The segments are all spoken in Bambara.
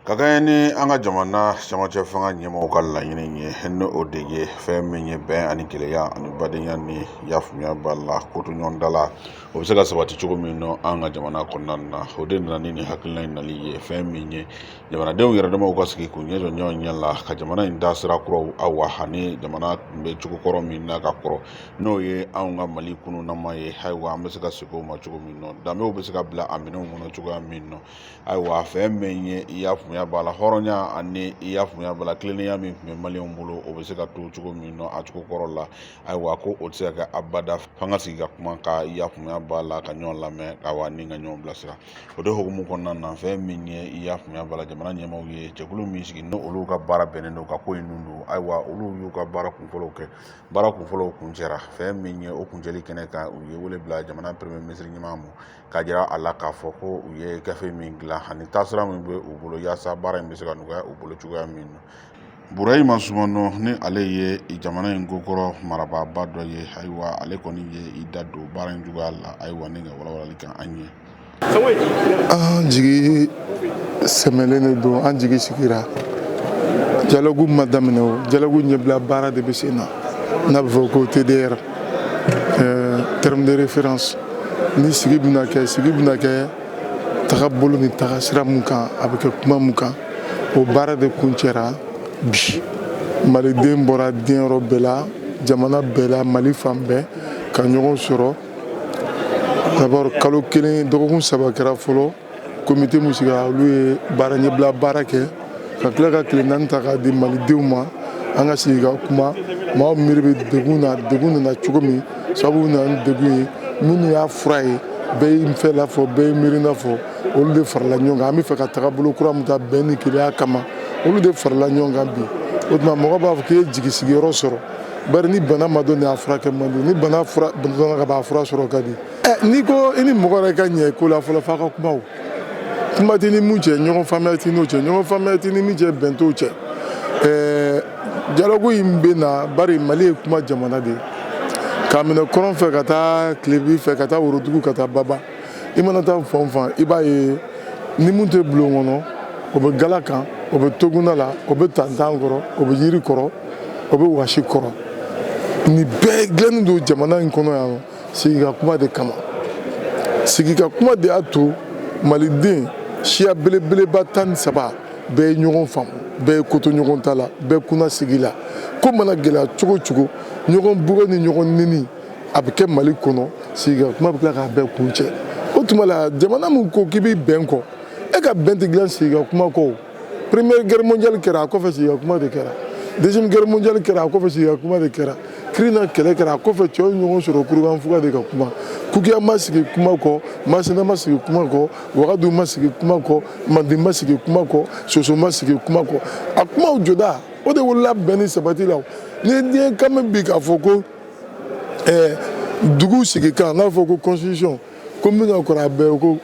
Ka kɛɲɛ ni an ka jamana camancɛ fanga ɲɛmɔgɔw ka laɲini ye, ni o de ye fɛn min ye bɛn ani kelenya ani badenya ni yafaamuya b'a la, kotoɲɔgɔnda la, o bɛ se ka sabati cogo min nɔ an ka jamana kɔnɔna na, o de nana ni nin hakilina in nali ye. Fɛn min ye jamanadenw yɛrɛ damaw ka sigi k'u ɲɛ jɔ ɲɔgɔn ɲɛ la ka jamana in da sira kuraw, awa, ani jamana tun bɛ cogo kɔrɔ min na ka kɔrɔ, n'o ye anw ka Mali kununnama ye, ayiwa, an bɛ se ka segin o ma cogo min nɔ, danbew bɛ se ka bila a minɛnw kɔnɔ cogoya min nɔ. Ayiwa, fɛn min ye i y'a faamuya b'a la, hɔrɔnya ani i y'a faamuya b'a la, tilennenya min tun bɛ maliyɛnw bolo, o bɛ se ka to cogo min nɔ a cogo kɔrɔ la. Ayiwa, ko o tɛ se ka kɛ abada f'an ka sigi ka kuma, ka i y'a faamuya b'a la, ka ɲɔgɔn lamɛn, awa, ni ka ɲɔgɔn bilasira. O de hukumu kɔnɔna na, fɛn min ye i y'a faamuya b'a la, jamana ɲɛmaaw ye jɛkulu min sigi, ni olu ka baara bɛnnen don ka ko in nun don. Ayiwa, olu y'u ka baara kunfɔlɔw kɛ, baara kunfɔlɔw kuncɛra. Fɛn min ye o kuncɛli kɛnɛ kan, u ye wele bila jamana premier ministre ɲɛmaa ma k'a jira a la k'a fɔ ko u ye gafe min dilan ani taasira min bɛ u bolo yaasa baara in bɛ se ka nɔgɔya u bolo cogoya min na. Burahima Sumano, ni ale ye jamana in kokɔrɔ marabaaba dɔ ye, ayiwa, ale kɔni ye i da don baara in cogoya la, ayiwa, ni ka walawalali kɛ an ye. An jigi sɛmɛlen de don, an jigi sigira. Dialogue ma daminɛ, o dialogue ɲɛbila baara de bɛ sen na, n'a bɛ fɔ ko TDR, terme de référence. Ni sigi bɛna kɛ, sigi bɛna kɛ tagabolo ni taga sira mun kan, a bɛ kɛ kuma mun kan, o baara de kuncɛra bi. Maliden bɔra diɲɛ yɔrɔ bɛɛ la, jamana bɛɛ la, Mali fan bɛɛ, ka ɲɔgɔn sɔrɔ. D'abord, kalo 1, dɔgɔkun 3 kɛra fɔlɔ. Comité mun sigira, olu ye baara ɲɛbila baara kɛ, ka tila ka tile 4 ta k'a di malidenw ma, an ka sigi ka kuma. Maaw miiri bɛ degun na, degun nana cogo min, sababu nana ni degun ye, minnu y'a fura ye, bɛɛ y'i fɛla fɔ, bɛɛ ye miirina fɔ. Olu de farala ɲɔgɔn kan. An bɛ fɛ ka tagabolo kura min ta bɛn ni kelenya kama, olu de farala ɲɔgɔn kan bi. O tuma, mɔgɔ b'a fɔ k'i ye jigi sigiyɔrɔ sɔrɔ, bari ni bana ma dɔn, ni a furakɛ man di, ni bana fura dɔnna ka ban, a fura sɔrɔ ka di. Ɛ, n'i ko i ni mɔgɔ yɛrɛ ka ɲɛ ko la fɔlɔ, f'a ka kuma. O kuma tɛ ni mun cɛ, ɲɔgɔn faamuya tɛ n'o cɛ, ɲɔgɔn faamuya tɛ ni min cɛ, bɛn t'o cɛ. Dialogue in bɛ na, bari Mali ye kuma jamana de ye, k'a minɛ kɔrɔn fɛ ka taa tilebin fɛ, ka taa worodugu, ka taa baba. I mana taa fan o fan, i b'a ye ni mun tɛ bulon kɔnɔ, o bɛ gala kan, o bɛ toguna la, o bɛ tantan kɔrɔ, o bɛ yiri kɔrɔ, o bɛ wasi kɔrɔ. Nin bɛɛ dilannen don jamana in kɔnɔ yan nɔ sigi ka kuma de kama. Sigi ka kuma de y'a to maliden siya belebeleba 13 bɛɛ ye ɲɔgɔn faamu, bɛɛ ye koto ɲɔgɔn ta la, bɛɛ kunna sigi la. Ko mana gɛlɛya cogo o cogo, ɲɔgɔn bugɔ ni ɲɔgɔn neni a bɛ kɛ Mali kɔnɔ, sigi ka kuma bɛ tila k'a bɛɛ kuncɛ. O tuma la, jamana min ko k'i bɛ bɛn kɔ, e ka bɛn tɛ dilan sigi ka kuma kɔ. Première guerre mondiale kɛra, a kɔfɛ sigi ka kuma de kɛra. Deuxième guerre mondiale kɛra, a kɔfɛ sigi ka kuma de kɛra. Kirina kɛlɛ kɛra, a kɔfɛ cɛw ye ɲɔgɔn sɔrɔ Kurukanfuga de ka kuma. Kukiya ma sigi kuma kɔ, Masina ma sigi kuma kɔ, Wagadu ma sigi kuma kɔ, Manden ma sigi kuma kɔ, Soso ma sigi kuma kɔ. A kumaw jɔda, o de wolola bɛn ni sabati la. Ni ye diɲɛ kan mɛn bi k'a fɔ ko dugu sigi kan, n'a fɔ ko constitution, ko min ka kɔrɔ a bɛɛ ye, ko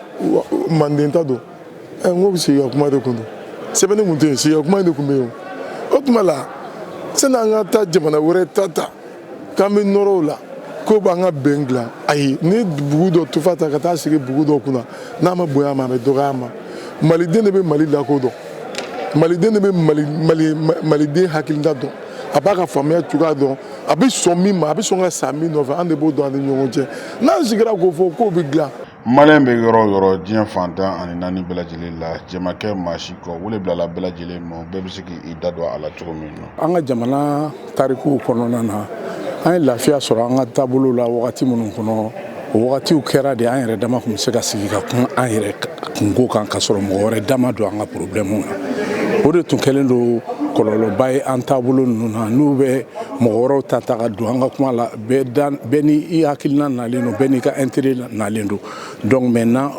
Manden ta don, n ko sigi ka kuma de kun don. Sɛbɛnni kun tɛ yen, sigi ka kuma de kun bɛ yen. O tuma la, sani an ka taa jamana wɛrɛ ta ta k'an bɛ nɔrɔ o la k'o b'an ka bɛn dilan, ayi. Ni bugu dɔ tufa ta ka taa sigi bugu dɔ kunna, n'a ma bonya a ma, a bɛ dɔgɔya a ma. Maliden de bɛ Mali lakodɔn, maliden de bɛ Mali maliden hakilina dɔn, a b'a ka faamuya cogoya dɔn, a bɛ sɔn min ma, a bɛ sɔn ka sa min nɔfɛ. An de b'o dɔn an ni ɲɔgɔn cɛ. N'an sigira k'o fɔ k'o bɛ dilan. Maliyɛn bɛ yɔrɔ o yɔrɔ diɲɛ fan 14 bɛɛ lajɛlen la, jɛ ma kɛ maa si kɔ, wele bilala bɛɛ lajɛlen ma, bɛɛ bɛ se k'i da don a la cogo min na. An ka jamana tarikuw kɔnɔna na, an ye lafiya sɔrɔ an ka taabolo la wagati minnu kɔnɔ, o wagatiw kɛra de an yɛrɛ dama tun bɛ se ka sigi ka kuma an yɛrɛ kunko kan, ka sɔrɔ mɔgɔ wɛrɛ dama don an ka problème na. O de tun kɛlen don kɔlɔlɔba ye an taabolo ninnu na. N'u bɛ mɔgɔ wɛrɛw ta ta ka don an ka kuma la, bɛɛ ni i hakilina nalen don, bɛɛ n'i ka intérêt nalen don. Donc maintenant,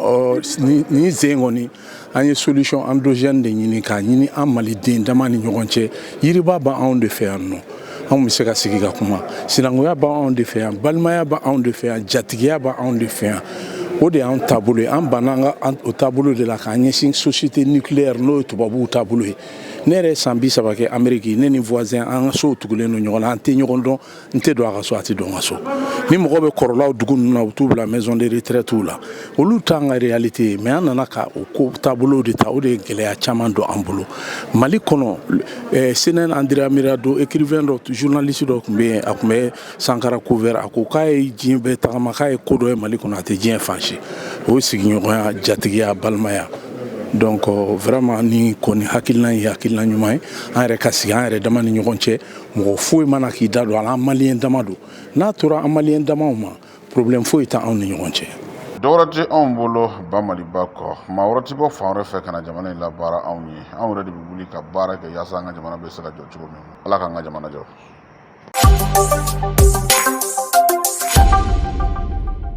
nin sen kɔni, an ye solution endogène de ɲini, k'a ɲini an maliden dama ni ɲɔgɔn cɛ. Yiriba b'anw de fɛ yan nɔ, anw bɛ se ka sigi ka kuma. Sinankunya b'anw de fɛ yan, balimaya b'anw de fɛ yan, jatigiya b'anw de fɛ yan. O de y'an taabolo ye. An banna an ka o taabolo de la k'an ɲɛsin société nucléaire, n'o ye tubabuw taabolo ye. Ne yɛrɛ ye san 30 kɛ Ameriki, ne ni voisin, an ka sow tugulen don ɲɔgɔn na, an tɛ ɲɔgɔn dɔn, n tɛ don a ka so, a tɛ don n ka so. Ni mɔgɔ bɛ kɔrɔlaw dugu ninnu na, u t'u bila maison de retraite la. Olu t'an ka réalité ye, mais an nana ka o ko taabolo de ta, o de ye gɛlɛya caman don an bolo Mali kɔnɔ. Sennen Andrea Mirado, écrivain dɔ, journaliste dɔ tun bɛ yen, a tun bɛ Sankara couvert. A ko k'a ye diɲɛ bɛɛ tagama, k'a ye ko dɔ ye Mali kɔnɔ, a tɛ diɲɛ fan si, o ye sigiɲɔgɔnya, jatigiya, balimaya. Donc vraiment, ni kɔni hakilina ye hakilina ɲuman ye, an yɛrɛ ka sigi an yɛrɛ dama ni ɲɔgɔn cɛ, mɔgɔ foyi mana k'i da don a la, an maliyɛn dama don. N'a tora an maliyɛn damaw ma, problème foyi tɛ anw ni ɲɔgɔn cɛ. Dɔwɛrɛ tɛ anw bolo ba Maliba kɔ. Maa wɛrɛ tɛ bɔ fan wɛrɛ fɛ ka na jamana in labaara anw ye. Anw yɛrɛ de bɛ wuli ka baara kɛ yaasa an ka jamana bɛ se ka jɔ cogo min. Ala k'an ka jamana jɔ.